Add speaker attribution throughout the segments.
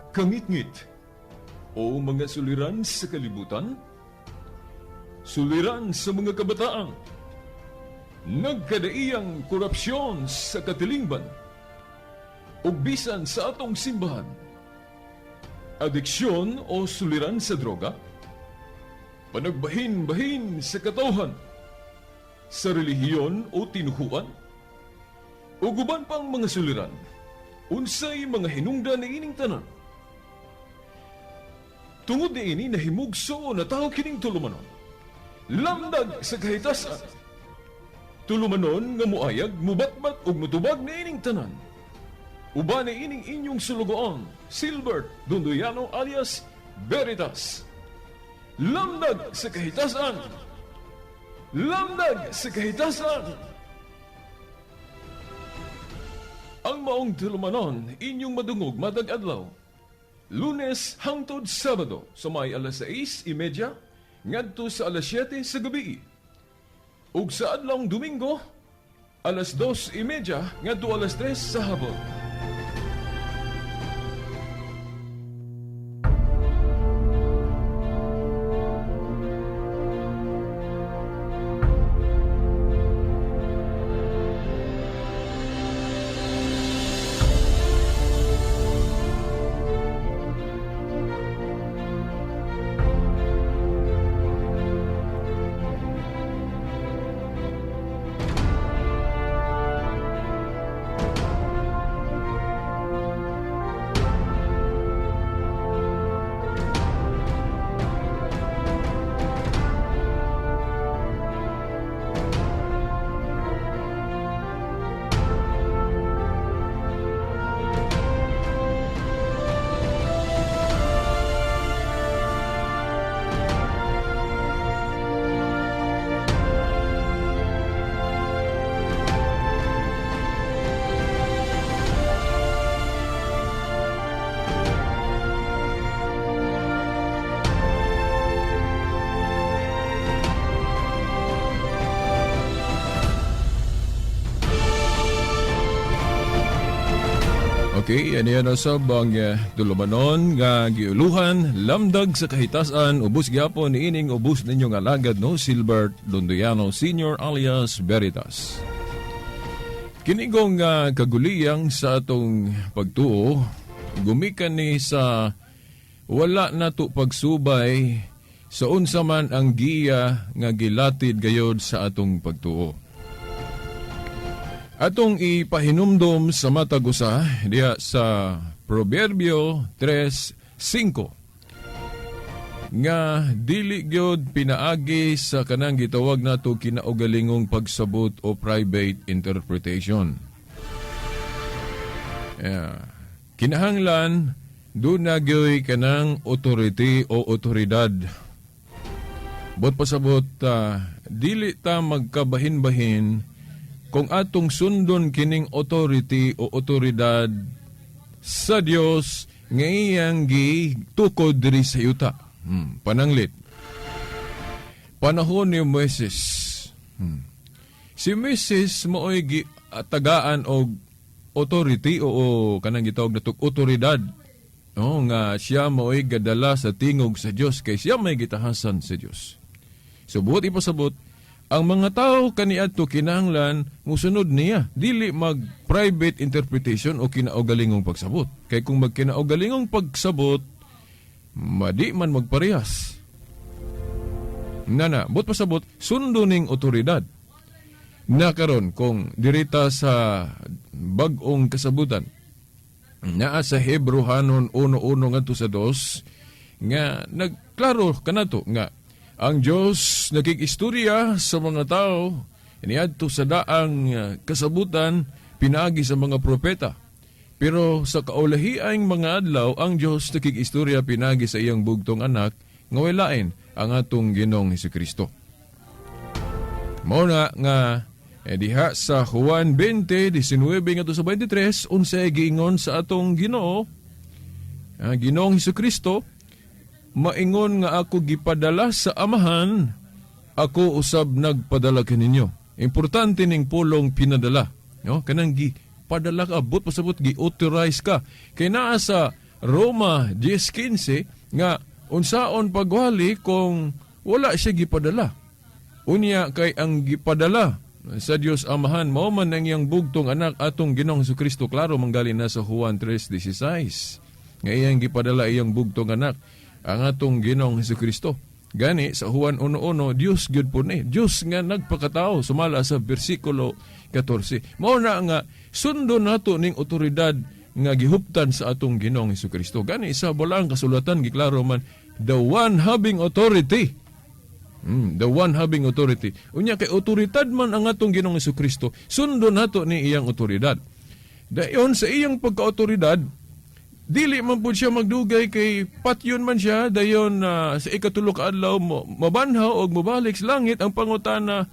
Speaker 1: Kangitngit o mga suliran sa kalibutan, suliran sa mga kabataan, nagkadaiyang korupsyon sa katilingban, ug bisan sa atong simbahan, adiksyon o suliran sa droga, panagbahin-bahin sa katawhan, sa relihiyon o tinuhuan, ug uban pang mga suliran, unsay mga hinungdan niining tanan. Tungod niini nahimugso na tao kining tulumanon. Lamdag sa kahitasan. Tulumanon nga muayag, mubatbat ug mutubag niining tanan. Uban niining inyong sulugoon, Silbert Dondoyano alias Veritas. Lamdag sa kahitasan. Lamdag sa kahitasan. Ang maong tulumanon inyong madungog matag adlaw. Lunes hangtod Sabado sa may alas 6:30 ngadto sa alas 7 sa gabi. Ug sa adlawng Domingo alas 2:30 ngadto alas 3 sa hapon. Okay, ano yan usab ang tulumanon nga giuluhan lamdag sa kahitasan ubos gyapon niining ubos ninyong alagad no Silbert Dondoyano Senior alias Veritas. Kinigong kaguliyang sa atong pagtuo gumikan ni sa wala nato pagsubay sa unsa man ang giya nga gilatid gayod sa atong pagtuo. Atong ipahinumdom sa matag usa diha sa Proverbio 3:5 nga dili gyud pinaagi sa kanang gitawag nato kinaugalingong pagsabot o private interpretation. Yeah. Kinahanglan doon na gyoy kanang authority o otoridad. Bot pasabot dili ta magkabahin-bahin kung atong sundon kining authority o otoridad sa Dios nga iyang gitukod diri sa yuta. Pananglit. Panahon ni Moises. Si Moises maoy tagaan og authority o kanang gitawag natong otoridad. No, nga siya maoy gadala sa tingog sa Dios kay siya may gitahasan sa Dios. So buot ipasabot, ang mga tao kaniadto kinahanglan musunod niya, dili mag private interpretation o kinaugalingong pagsabot. Kay kung magkinaugalingong pagsabot, madi man magparehas. Nana, buot pasabot, sundo ning otoridad. Na karon kung dirita sa bag-ong kasabutan, naa sa Hebrohanon 1:1 ngadto sa 2, nga nagklaro kanato nga ang Diyos nakikistorya sa mga tao niadto sa daang kasabutan pinaagi sa mga propeta. Pero sa kaulahiang mga adlaw ang Diyos nakikistorya pinaagi sa iyang bugtong anak nga walain ang atong Ginoong Hesukristo. Mao na nga diha sa Juan 20:19 ngadto sa 23 unsay giingon sa atong Ginoo, Ginoong Hesukristo, maingon nga ako gipadala sa Amahan, ako usab nagpadala kaninyo. Importante ning pulong pinadala, no? Kanang gipadala ka, but pasabot gi-authorize ka. Kay naa sa Roma 10:15 nga unsaon pagwali kung wala siya gipadala? Unya kay ang gipadala sa Dios Amahan mao man ang iyang bugtong anak, atong Ginoong Kristo. Klaro manggali na sa Juan 3:16 nga iyang gipadala iyang bugtong anak, ang atong Ginoong Kristo. Gani sa Juan 1:1, Dios gyud po ni, Dios nga nagpakatao, sumala sa bersikulo 14. Mao na nga sundon nato ning otoridad nga gihuptan sa atong Ginoong Kristo. Gani sa Balaang Kasulatan giklaro man, the one having authority. The one having authority. Unya kay otoridad man ang atong Ginoong Kristo, sundon nato ni iyang otoridad. Dayon sa iyang pagkaotoridad, dili man pud siya magdugay kay patyon man siya dayon sa ikatulo ka adlaw mo mabanhaw og mobalik sa langit. Ang pangutana,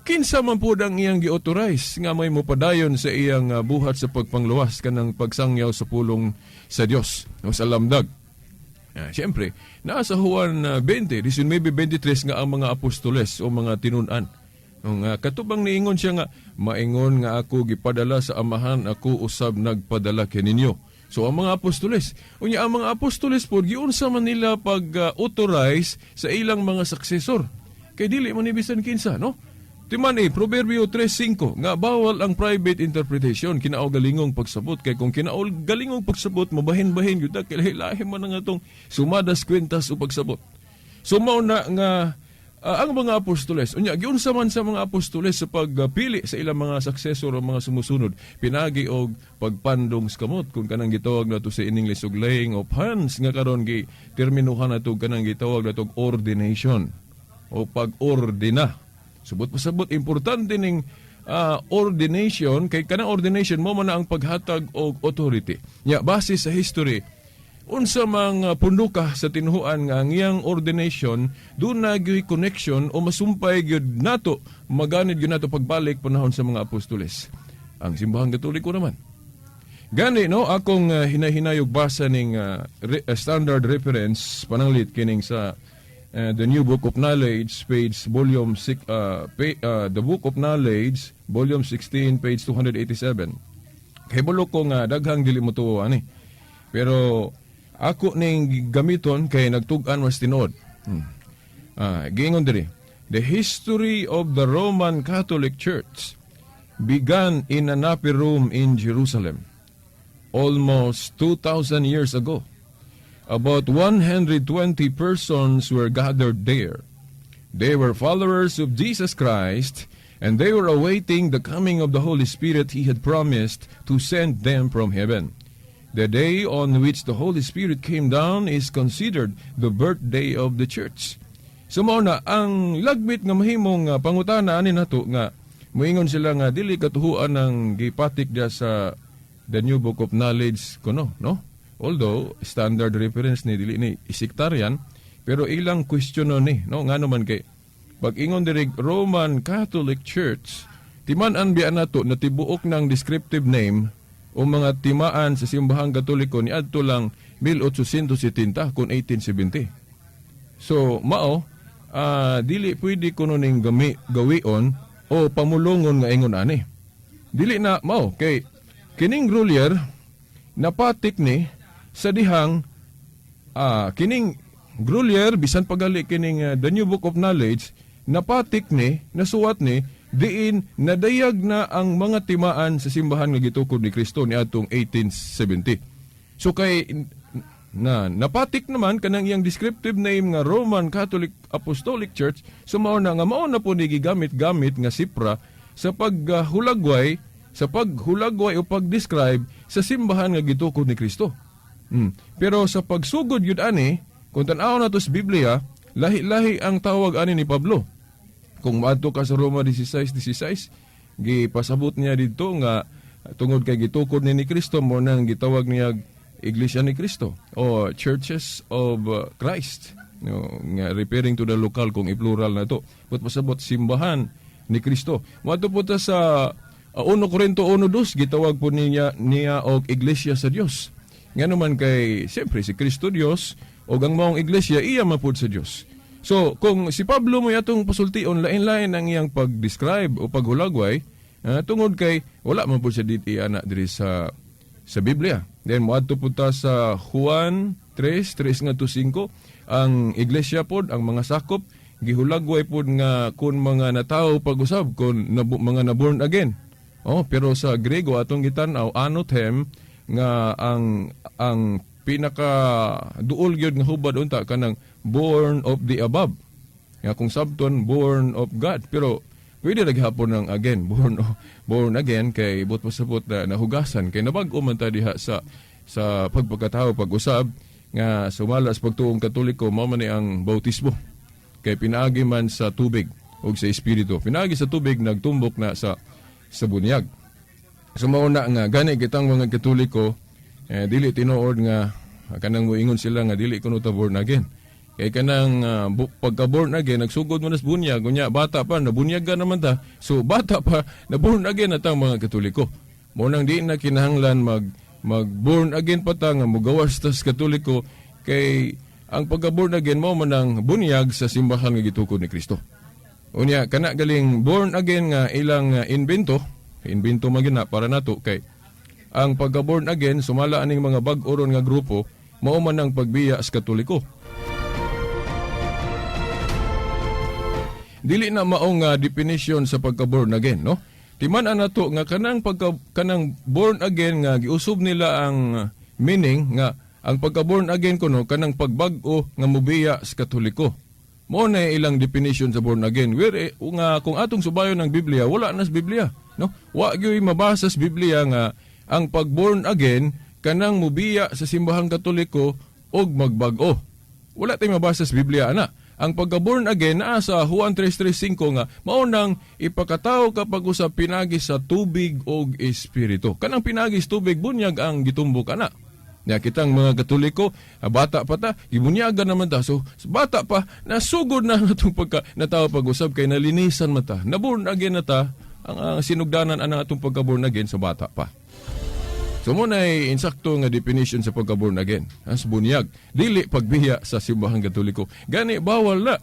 Speaker 1: kinsa man pud ang iyang gi-authorize nga may mopadayon sa iyang buhat sa pagpangluwas, kanang pagsangyaw sa pulong sa Dios o sa lamdag? Siyempre, naa sa Juan 20, 19-23 nga ang mga apostoles o mga tinun-an. Nga katubang niingon siya nga maingon nga ako gipadala sa Amahan, ako usab nagpadala kaninyo. So ang mga apostoles, unya ang mga apostoles po giunsa man nila pag authorize sa ilang mga successor? Kay dili man ni bisan kinsa, no? Timan eh, Proverbio 3:5 nga bawal ang private interpretation, kinaugalingong pagsabot, kay kung kinaugalingong pagsabot, mabahin-bahin gyud ta, kay lahi man ang atong sumadas, kwentas o pagsabot. So mao na nga ang mga apostoles, unya giunsa man sa mga apostoles sa pagpili sa ilang mga successor o mga sumusunod? Pinagi og pagpandong sa kamot, kung kanang gitawag nato sa in English og laying of hands, nga karon gi terminuhan nato kanang gitawag nato og ordination o pag-ordina. Subot pasabot, importante ning ordination kay kanang ordination mo man na ang paghatag og authority. Nya base sa history, unsa mang punduka sa tinuhuan nga ang iyang ordination duna gyud connection o masumpay gyud nato, maganid gyud nato pagbalik panahon sa mga apostoles? Ang Simbahang Katoliko naman. Gani no, akong hinahinayog basa ning standard reference, pananglit kining sa The New Book of Knowledge, page volume 6, The Book of Knowledge, volume 16, page 287. Kahibalo ko nga daghang dili mo tuo ani. Pero ako ning gamiton kay nagtug-an mas tinuod. Giingon diri, "The history of the Roman Catholic Church began in an upper room in Jerusalem almost 2,000 years ago. About 120 persons were gathered there. They were followers of Jesus Christ, and they were awaiting the coming of the Holy Spirit he had promised to send them from heaven. The day on which the Holy Spirit came down is considered the birthday of the church." So mao na ang lagbit nga mahimong pangutana ani nato nga moingon sila nga dili katuhuan ang gipatik diya sa The New Book of Knowledge kuno, no? Although standard reference ni, dili ni sectarian, pero ilang question ni, no? Ngano man kay pag ingon diri Roman Catholic Church, timan-an biya nato na tibuok ng descriptive name o mga timaan sa Simbahang Katoliko ni adto lang 1870 kon 1870. So mao dili pwede kuno ning gawion o pamulongon nga ingon ani. Dili na mao kay kining Grolier napatik ni sa dihang kining Grolier, bisan pagali kining The New Book of Knowledge, napatik ni, nasuwat ni diin nadayag na ang mga timaan sa simbahan nga gitukod ni Kristo ni atong 1870. So kay na napatik naman kanang iyang descriptive name nga Roman Catholic Apostolic Church, so mao na nga mao na po ni gigamit-gamit nga sipra sa paghulagway o pag-describe sa simbahan nga gitukod ni Kristo. Pero sa pagsugod yun ani, kung tan-aw nato sa Biblia, lahi-lahi ang tawag ani ni Pablo. Kung maadto ka sa Roma 16:16, gipasabot niya didto nga tungod kay gitukod ni Kristo mo nang gitawag niya Iglesia ni Kristo o Churches of Christ. No, nga referring to the local kung i-plural na to. But pasabot simbahan ni Kristo. Moadto po ta sa 1 Corinto 1:2, gitawag po niya niya og Iglesia sa Dios. Nga naman kay siyempre si Kristo Dios og ang maong iglesia iya mapud sa Dios. So kung si Pablo mo atong pasultion, lain-lain ang iyang pag-describe o paghulagway tungod kay wala man pud siya diti ana diri sa sa Biblia. Then moadto pud ta sa Juan 3:3 ngadto 5, ang iglesia pod, ang mga sakop gihulagway pod nga kun mga natawo pag-usab, kun mga na born again. Oh, pero sa Grego atong gitan-aw, anothem, nga ang pinaka duol gyud nga hubad unta kanang born of the above. Nga kung sabton, born of God. Pero pwede ra gihapon ng again, born again, kay buot pasabot na nahugasan kay nabag-o man ta diha sa pagpagkatao pag-usab, nga sumala sa pagtuong Katoliko, mao man ni ang bautismo. Kay pinaagi man sa tubig ug sa espiritu. Pinaagi sa tubig, nagtumbok na sa bunyag. So mao na nga gani kitang mga Katoliko, eh, dili tinuod nga kanang moingon sila nga dili kuno ta born again. Kay kanang pagka born again, nagsugod mo na sa bunyag, unya bata pa nabunyag ka naman ta. So bata pa na born again na tang mga Katoliko. Mao nang di na kinahanglan mag mag born again pa ta nga mogawas ta sa Katoliko, kay ang pagka born again mao man ang bunyag sa simbahan nga gitukod ni Kristo. Unya kana galing born again nga ilang invento, invento man gyud na para nato, kay ang pagka born again sumala aning mga bag-o ron nga grupo, mao man ang pagbiya sa Katoliko. Dili na mao nga definition sa pagka born again, no? Timan-an nato nga kanang pagka kanang born again nga giusob nila ang meaning nga ang pagka born again kuno kanang pagbag-o nga mobiya sa Katoliko. Mao na ilang definition sa born again. Where nga kung atong subayon ng Biblia, wala na sa Biblia, no? Wa gyud mabasa sa Biblia nga ang pag born again kanang mobiya sa simbahang Katoliko og magbag-o. Wala tay mabasa sa Biblia ana. Ang pagka-born again naa sa Juan 3:3-5 nga mao nang ipakatao kapag usab pinagi sa tubig og espiritu. Kanang pinagi sa tubig, bunyag ang gitumbok ana. Nya kitang mga Katoliko, bata pa ta, gibunyagan naman ta. So bata pa, nasugod na natong pagka natawo pag-usab kay nalinisan man ta. Na born again na ta, ang sinugdanan ana atong pagka-born again sa bata pa. So mao na insakto nga definition sa pagka-born again. As bunyag, dili pagbiya sa simbahang Katoliko. Gani bawal na.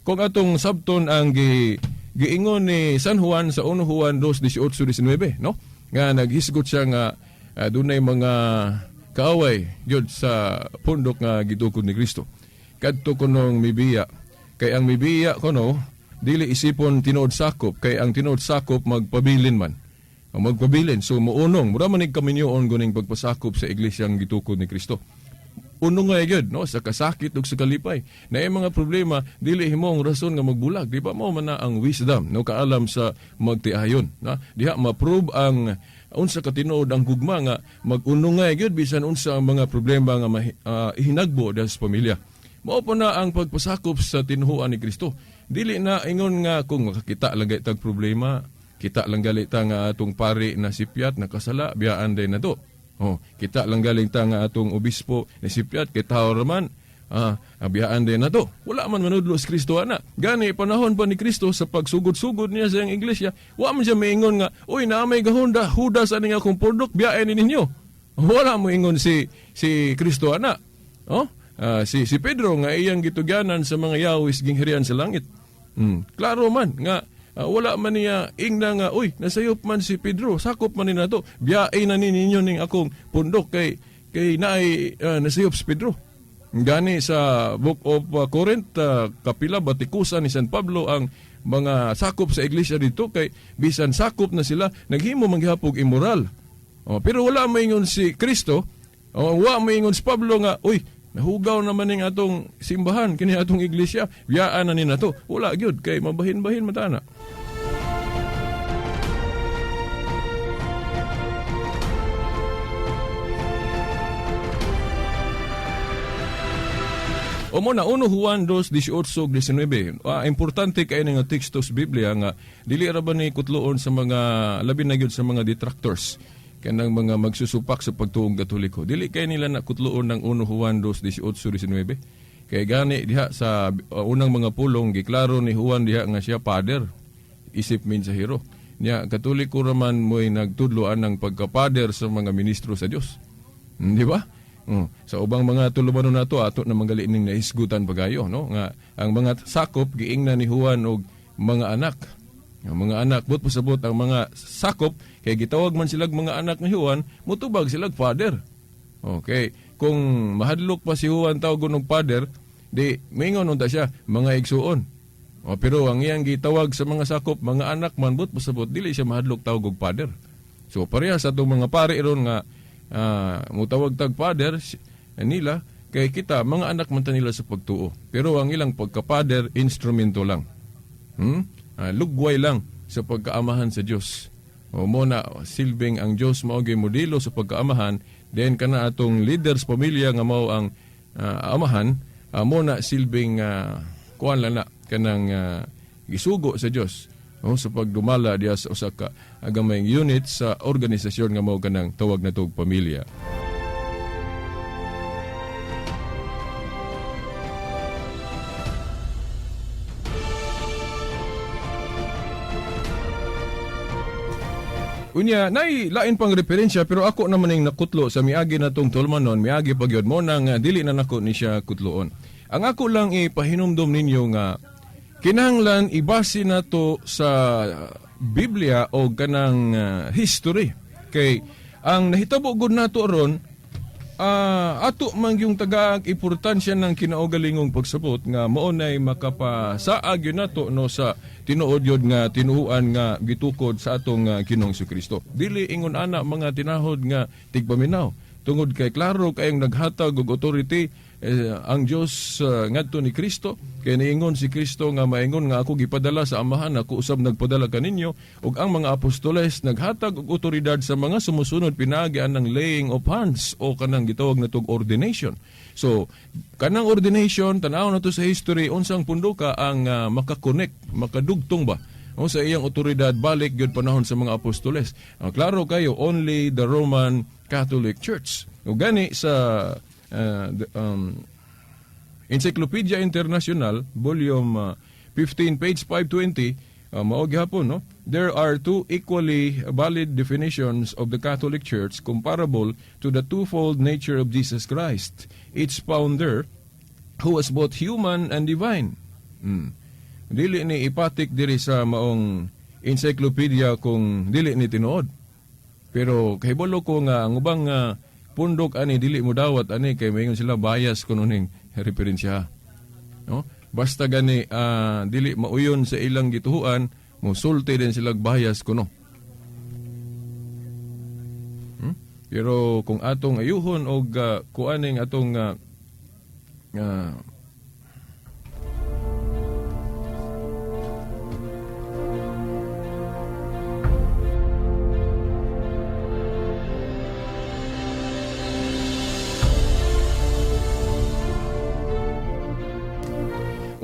Speaker 1: Kung atong sabton ang giingon ni San Juan sa 1 Juan 2:18-19, no? Nga naghisgot siya nga dunay mga kaaway gyud sa pundok nga gitukod ni Kristo. Kadto kunong mibiya, kay ang mibiya kuno dili isipon tinuod sakop, kay ang tinuod sakop magpabilin man. Ang magpabilin, so muunong, mura man kaminyoon guning pagpasakop sa iglesyang gitukod ni Kristo. Unong nga gyud, no, sa kasakit ug sa kalipay. Na mga problema dili himong rason nga magbulag, di ba? Mao man na ang wisdom, no, kaalam sa magtiayon, na diha ma-prove ang unsa ka tinuod ang gugma nga magunungay gyud bisan unsa ang mga problema nga ihinagbo dahil sa pamilya. Mao po na ang pagpasakop sa tinuhuan ni Kristo. Dili na ingon nga kung makakita lang tag problema, kita lang gali ta nga atong pari na sipyat nakasala, biyaan din na to. Oh, kita lang galing ta nga atong obispo na sipyat kay tao raman, biyaan din na to. Wala man manudlo si Kristo ana. Gani panahon pa ni Kristo sa pagsugod-sugod niya sa iyang iglesia, wa man siya maingon nga, "Uy, naa may gahunda, Judas ani nga akong pundok, biyaan ni ninyo." Wala mo ingon si Kristo ana. Oh, si Pedro nga iyang gitugyanan sa mga yawis gingharian sa langit. Klaro man nga wala man niya ingna nga, "Uy, nasayop man si Pedro, sakop man ni nato, biyae na ni ninyo ning akong pundok kay naay nasayop si Pedro." Gani sa Book of Corinth, kapila batikusan ni San Pablo ang mga sakop sa iglesia dito kay bisan sakop na sila, naghimo manggihapog immoral. Oh, pero wala maingon si Kristo, oh, wala maingon si Pablo nga, "Uy, nahugaw naman ning atong simbahan, kini atong iglesia, biyaan na ni nato." Wala gyud, kay mabahin-bahin man ta na. O mo na 1 Juan 2:18-19. Importante kay nga teksto sa Biblia nga dili ra ba ni kutloon sa mga labi na gyud sa mga detractors, kanang mga magsusupak sa pagtuong Katoliko. Dili kay nila na kutloon ng 1 Juan 2:18-19. Kay gani diha sa unang mga pulong, giklaro ni Juan diha nga siya father, isip mensahero. Nya Katoliko raman mo'y nagtudloan ng pagka-father sa mga ministro sa Dios. Di ba? Sa ubang mga tulumanon nato, ato na manggali ning nahisgutan pagayo, no, nga ang mga sakop giingna ni Juan og mga anak. Ang mga anak, buot pasabot ang mga sakop kay gitawag man silag mga anak ni Juan, mutubag silag father. Okay, kung mahadlok pa si Juan tawag og father, di mingon unta siya mga igsuon. O, pero ang iyang gitawag sa mga sakop, mga anak man, buot pasabot dili siya mahadlok tawag og father. So pareha sa atong mga pari ron nga mutawag tag father nila kay kita mga anak man ta nila sa pagtuo. Pero ang ilang pagka-father, instrumento lang. Lugway lang sa pagkaamahan sa Dios. O mo na silbing ang Dios mao gyud modelo sa pagkaamahan, then kana atong leaders pamilya nga mao ang amahan, mo na silbing kuan lang na kanang gisugo sa Dios, oh, sa pagdumala diya sa usa ka gamayng unit sa organisasyon nga mao kanang tawag natog pamilya. Unya, nay lain pang referensya pero ako naman ning nakutlo sa miagi na tong tulmanon, miagi pa gyud mo nang dili na nako ni siya kutloon. Ang ako lang ipahinumdom ninyo nga kinahanglan ibase nato sa Biblia o kanang history. Kay ang nahitabo gud nato ron, ato man yung tagaag importansya ng kinaugalingong pagsabot nga mao nay makapasaag yun nato, no, sa tinuod yun nga tinuuan nga gitukod sa atong Ginoong Kristo. Dili ingon ana mga tinahod nga tigpaminaw tungod kay klaro kayong naghatag og authority ang Dios ngadto ni Kristo, kay niingon si Kristo nga maingon nga ako gipadala sa Amahan, ako usab nagpadala kaninyo, ug ang mga apostoles naghatag og otoridad sa mga sumusunod pinaagi ang laying of hands o kanang gitawag natog ordination. So kanang ordination, tan-aw nato sa history unsang pundoka ang makakonect, makadugtong ba o sa iyang otoridad balik gyud panahon sa mga apostoles. Klaro kayo, only the Roman Catholic Church. Ug gani sa Encyclopedia International, volume 15, page 520, mao gihapon, no? There are two equally valid definitions of the Catholic Church comparable to the twofold nature of Jesus Christ, its founder, who was both human and divine. Dili ni ipatik diri sa maong encyclopedia kung dili ni tinuod. Pero kahibalo ko nga ang ubang pundok ani dili mo dawat ani kay maingon sila bias kuno ning referensya. No? Basta gani dili mauyon sa ilang gituhuan, mosulti din sila bias kuno. Pero kung atong ayuhon og kuaning atong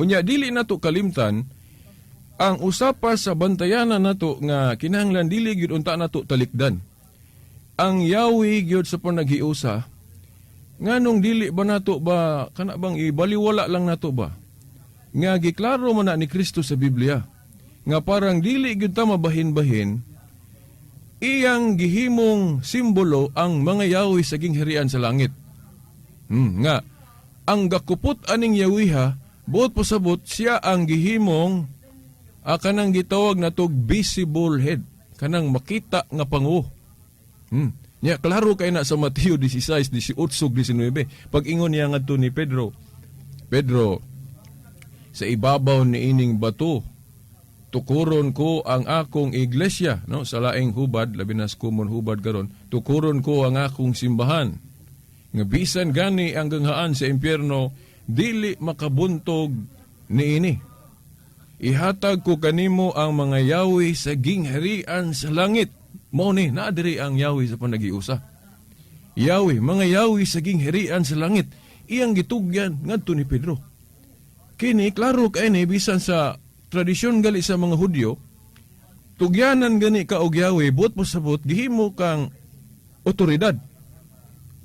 Speaker 1: Unya dili nato kalimtan ang usapa sa bantayanan nato nga kinahanglan dili gyud unta nato talikdan. Ang Yahweh gyud sa panaghiusa, nganong dili ba nato ba kana bang ibaliwala lang nato ba? Nga giklaro man na ni Kristo sa Biblia nga parang dili gyud ta mabahin-bahin, iyang gihimong simbolo ang mga Yahweh sa gingharian sa langit. Nga ang gakupot aning Yahweha, buot pasabot siya ang gihimong kanang gitawag natog visible head, kanang makita nga pangu. Nya klaro kay na sa Mateo 16, 18, 19. Pag-ingon niya ngadto ni Pedro, "Pedro, sa ibabaw ni ining bato tukuron ko ang akong iglesia," no, sa laing hubad, labi na sa common hubad karon, "tukuron ko ang akong simbahan. Nga bisan gani ang ganghaan sa impyerno dili makabuntog niini. Ihatag ko kanimo ang mga yawi sa gingharian sa langit." Mao ni naa diri ang yawi sa panaghiusa. Yawi, mga yawi sa gingharian sa langit iyang gitugyan ngadto ni Pedro. Kini klaro kay ni bisan sa tradisyon gali sa mga Hudyo, tugyanan gani ka og yawi, buot pasabot gihimo kang otoridad.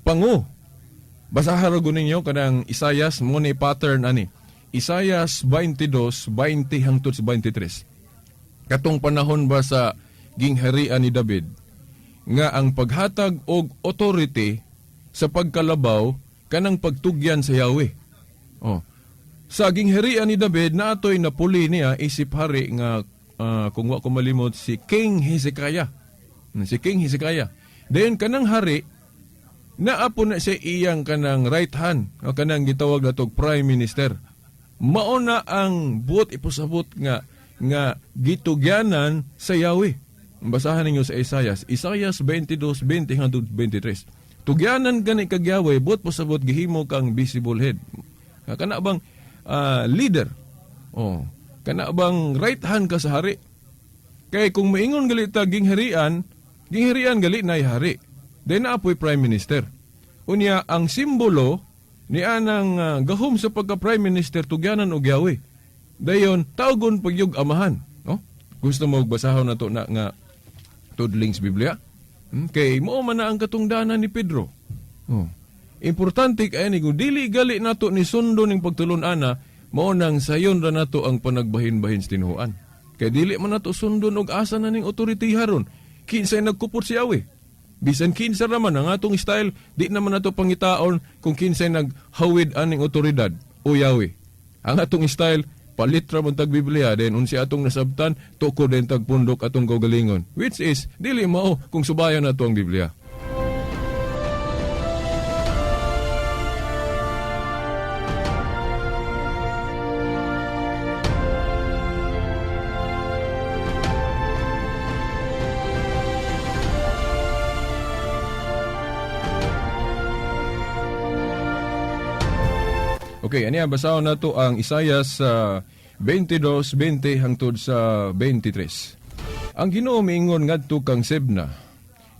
Speaker 1: Pango. Basahan ra ninyo kanang Isayas, mo ni pattern ani. Isayas 22, 20 hangtod sa 23. Katong panahon ba sa gingharian ni David nga ang paghatag og authority sa pagkalabaw kanang pagtugyan sa Yahweh. Oh. Sa gingharian ni David naatoy napuli niya isip hari nga kung wa ko malimot, si King Hezekiah. Si King Hezekiah. Then kanang hari naa po na siya iyang kanang right hand o kanang gitawag natog prime minister. Mao na ang buot ipasabot nga nga gitugyanan sa Yahweh. Basahan ninyo sa Isaiah, Isaiah 22:20 hangtod 23. Tugyanan gani kag Yahweh, buot pasabot gihimo kang visible head. Kana bang leader? Oh, kana bang right hand ka sa hari? Kay kung maingon gali ta gingharian, gingharian gali na hari. Then naa poy prime minister. Unya ang simbolo ni anang gahom sa pagka prime minister tugyanan og Yahweh. Dayon tawgon pagyug amahan, no? Gusto mo basahon nato na nga tudlings Biblia? Kay mao man na ang katungdanan ni Pedro. Oh. Importante kay ni kung dili gali nato ni sundo ning pagtulon-ana, mao nang sayon ra nato ang panagbahin-bahin sa tinuohan. Kay dili man nato sundon og asa na ning authority haron. Kinsay nagkupot si Yahweh? Bisan kinsa ra man ang atong style, di naman nato pangitaon kung kinsay naghawid aning otoridad o Yahweh. Ang atong style, palit ra man tag Biblia, then unsi atong nasabtan, tuko din tag pundok atong kaugalingon. Which is, dili mao kung subayon nato ang Biblia. Okay, aniya basahon nato ang Isaiah sa 22:20 hangtod sa 23. Ang Ginoo miingon ngadto kang Sebna,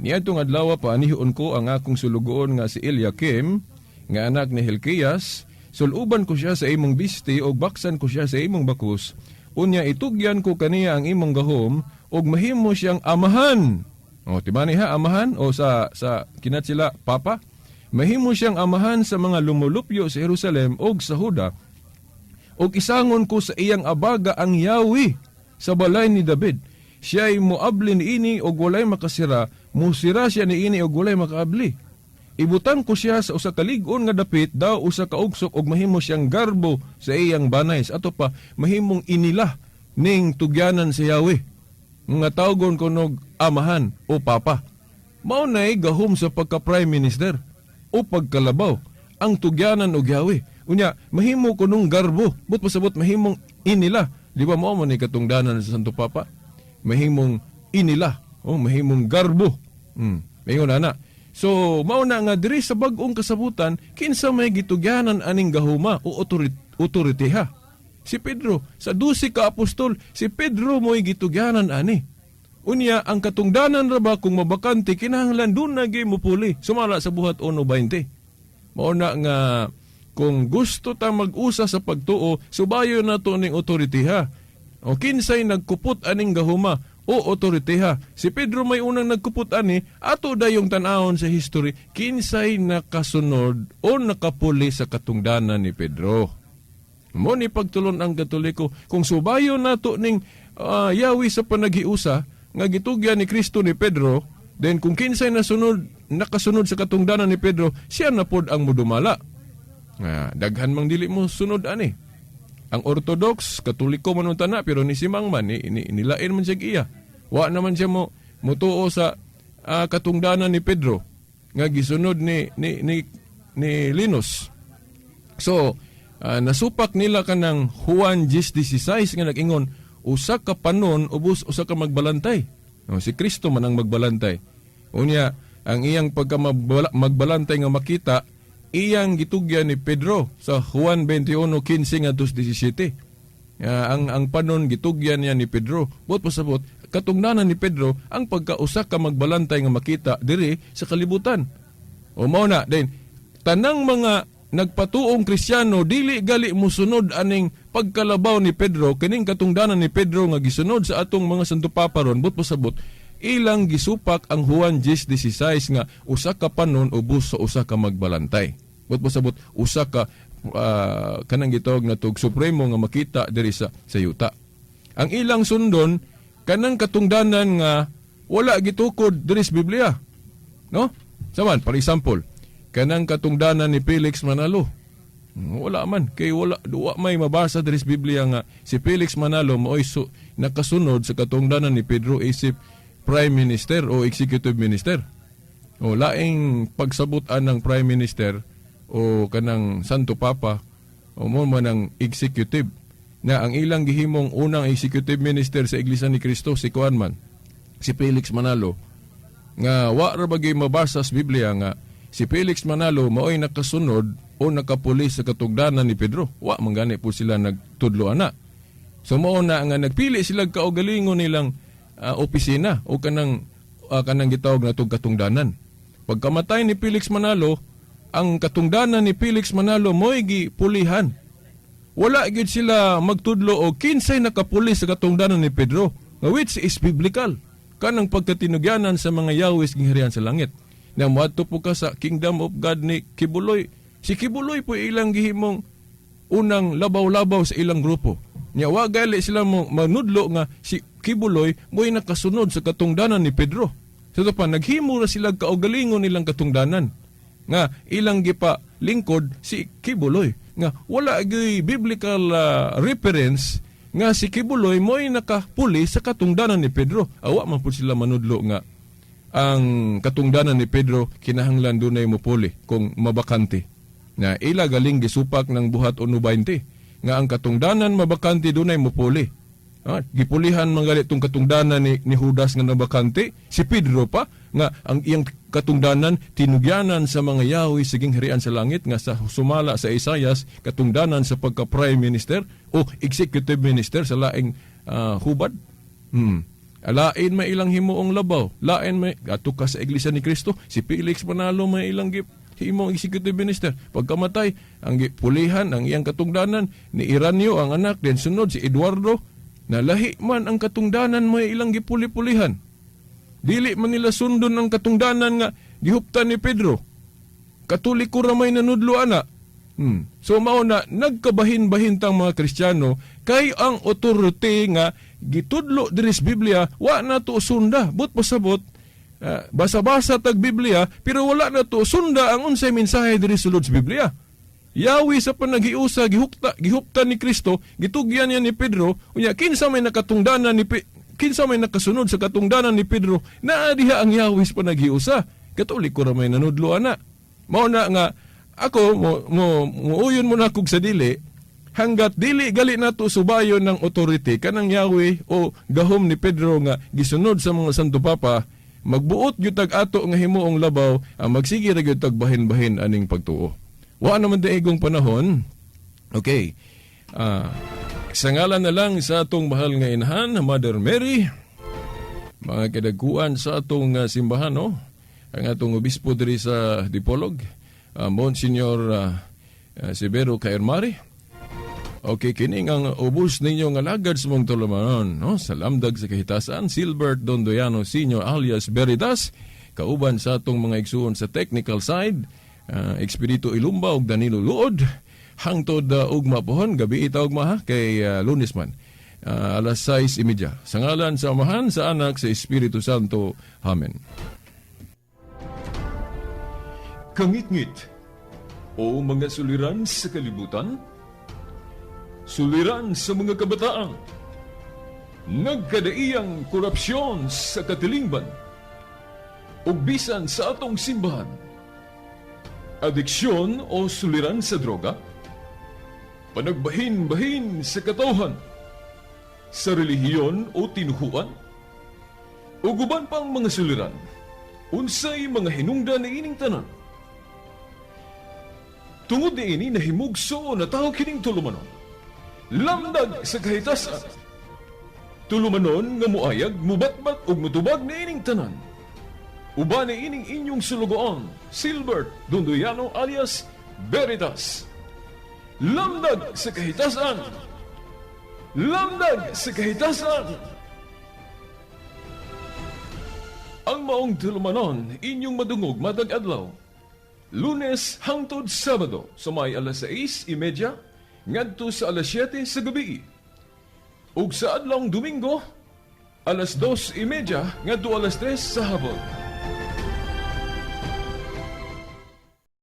Speaker 1: niadtong adlaw paanihon ko ang akong sulugoon nga si Eliakim, nga anak ni Hilkias, suluban ko siya sa imong bisti ug baksan ko siya sa imong bakus. Unya itugyan ko kaniya ang imong gahom ug mahimo siyang amahan. O tiba ni ha, amahan o sa kinat sila papa. Mahimo siyang amahan sa mga lumulupyo sa Jerusalem ug sa Huda. Ug isangon ko sa iyang abaga ang Yahweh sa balay ni David. Siya'y moabli niini og walay makasira, musira siya niini og walay makaabli. Ibutang ko siya sa usa ka lig-on nga dapit, daw usa ka ugsok, ug mahimo siyang garbo sa iyang banay. Sa ato pa, mahimong inila ning tugyanan sa Yahweh. Nga tawgon kunog amahan o papa. Mao na'y gahom sa pagka-prime minister o pagkalabaw ang tugyanan og Yahweh. Unya, mahimo kunong garbo, but pasabot mahimong inila. Di ba mao man ni katungdanan sa Santo Papa? Mahimong inila o mahimong garbo. Maingon ana. So, mao na nga diri sa bag-ong kasabutan, kinsa may gitugyanan aning gahuma o otoriteha? Si Pedro, sa 12 ka apostol, si Pedro mo'y gitugyanan ani. Unya, ang katungdanan ra ba kung mabakante, kinahanglan doon na gyud mupuli. Sumala sa Buhat 1:20. Mao na nga kung gusto ta mag-usa sa pagtuo, subayon na to ning otoriteha. O kinsay nagkupot aning gahuma o otoriteha. Si Pedro may unang nagkupot ani, ato dayong tan-awon sa history, kinsay nakasunod o nakapuli sa katungdanan ni Pedro. Mo ni pagtulon ang Katoliko, kung subayon nato ning Yahweh sa panaghiusa, nga gitugyan ni Kristo ni Pedro, then kung kinsay nakasunod sa katungdanan ni Pedro, siya na pod ang mudumala. Daghan mang dili mo sunod ani. Ang Orthodox, Katoliko man unta na, pero ni si Mang man, nilain man siya iya. Wa naman siya mutuo sa katungdanan ni Pedro, nga gisunod ni Linus. So, nasupak nila kanang Juan 10:16 nga nag-ingon, usa ka panon ubos usa ka magbalantay. O, si Kristo man ang magbalantay. Unya, ang iyang pagka magbalantay nga makita, iyang gitugyan ni Pedro sa Juan 21:15 ngadto sa 17. Ang panon gitugyan niya ni Pedro. Buot pasabot, katungdanan ni Pedro ang pagkausa ka magbalantay nga makita diri sa kalibutan. O mao na then tanang mga nagpatuong Kristiyano dili gali mosunod aning pagkalabaw ni Pedro, kining katungdanan ni Pedro nga gisunod sa atong mga Santo Papa ron, buot pasabot ilang gisupak ang Juan 10:16 nga usa ka panon ubos sa usa ka magbalantay. Buot pasabot usa ka kanang gitawag na tog supremo nga makita diri sa yuta. Ang ilang sundon kanang katungdanan nga wala gitukod diri sa Biblia. No? Saman, for example, kanang katungdanan ni Felix Manalo. Wala man kay wala duwa may mabasa diri sa Biblia nga si Felix Manalo maoy nakasunod sa katungdanan ni Pedro isip Prime Minister o Executive Minister. O laing pagsabot-an ng Prime Minister o kanang Santo Papa o mo man ang executive na ang ilang gihimong unang executive minister sa Iglesia ni Cristo, si kuan man, si Felix Manalo, nga wa ra bagay mabasa sa Biblia nga si Felix Manalo maoy nakasunod o nakapuli sa katugdanan ni Pedro. Wa man gani po sila nagtudlo ana. So mao na nga nagpili sila kaugalingon nilang opisina o kanang gitawag natong katungdanan. Pagkamatay ni Felix Manalo, ang katungdanan ni Felix Manalo mo'y gipulihan. Wala gyud sila magtudlo o kinsay nakapuli sa katungdanan ni Pedro, nga which is biblical. Kanang pagkatinugyanan sa mga yawis gingharian sa langit. Na moadto po ka sa Kingdom of God ni Quiboloy. Si Quiboloy po ilang gihimong unang labaw-labaw sa ilang grupo. Nya wa gali sila mo manudlo nga si Quiboloy mo'y nakasunod sa katungdanan ni Pedro. Sa so, pa naghimo ra sila kaugalingon nilang katungdanan nga ilang gipa lingkod si Quiboloy, nga wala gyud biblical reference nga si Quiboloy mo'y nakapuli sa katungdanan ni Pedro. Awa man pud sila manudlo nga ang katungdanan ni Pedro kinahanglan dunay mopuli kung mabakante. Na ila galing gisupak ng buhat 1.20 nga ang katungdanan mabakante, dunay mopuli. Gipulihan man gali tong katungdanan ni Judas nga nabakante, si Pedro pa nga ang iyang katungdanan tinugyanan sa mga yawi sa gingharian sa langit, nga sa sumala sa Isayas katungdanan sa pagka prime minister o executive minister sa laing hubad. Alain may ilang himuong labaw. Lain may ato ka sa Iglesia ni Cristo, si Felix Manalo may ilang himong executive minister. Pagkamatay, ang pulihan ang iyang katungdanan ni Iranio ang anak, then sunod si Eduardo, na lahi man ang katungdanan may ilang gipuli-pulihan. Dili man nila sundon ang katungdanan nga gihuptan ni Pedro. Katoliko ra may nanudlo ana. So mao na nagkabahin-bahin tang mga Kristiyano kay ang authority nga gitudlo diri sa Biblia wa na to sunda. But pasabot, basa-basa tag Biblia pero wala na to sunda ang unsay mensahe diri sulod sa Biblia. Yawi sa panaghiusa gihupta ni Kristo, gitugyan niya ni Pedro, unya kinsa may nakasunod sa katungdanan ni Pedro, naa diha ang yawi sa panaghiusa. Katoliko ra may nanudlo ana. Mao na nga ako mo muuyon mo na kog sa dili hanggat dili gali nato subayon ng authority kanang Yahweh o gahom ni Pedro nga gisunod sa mga Santo Papa, magbuot gyud tag ato nga himuong labaw ang magsige ra gyud tag bahin-bahin aning pagtuo. Wa naman igong panahon. Okay. Sa ngalan na lang sa atong mahal nga inahan, Mother Mary, mga kadaguan sa atong simbahan, no? Ang atong obispo diri sa Dipolog, Monsignor Severo Caermari. Okay, kini ang ubos ninyo nga lagad sa mong tulumanon, no? Sa lamdag sa kahitasan, Silbert Dondoyano Sr. alias Veritas, kauban sa atong mga igsuon sa technical side, Expedito Ilumba ug Danilo Luod, hangtod ugma pohon, gabi ita ugma ha, kay Lunes man. Alas 6:30. Sa ngalan sa Amahan, sa Anak, sa Espiritu Santo. Amen.
Speaker 2: Kangitngit o mga suliran sa kalibutan, suliran sa mga kabataan, nagkadaiyang korupsyon sa katilingban, ug bisan sa atong simbahan, adiksyon o suliran sa droga, panagbahin-bahin sa katawhan, sa relihiyon o tinuhuan, ug uban pang mga suliran, unsay mga hinungdan niining tanan? Tungod niini nahimugso na tao kining tulumanon. Lamdag sa kahitasan. Tulumanon nga muayag, mubatbat ug mutubag niining tanan. Uban niining inyong sulugoon, Silbert Dondoyano alias Veritas. Lamdag sa kahitasan. Lamdag sa kahitasan. Ang maong tulumanon inyong madungog matag adlaw, Lunes hangtod Sabado sa may alas 6:30 ngadto sa alas 7 sa gabi. Ug sa adlawng Domingo, alas 2:30 ngadto alas 3 sa hapon.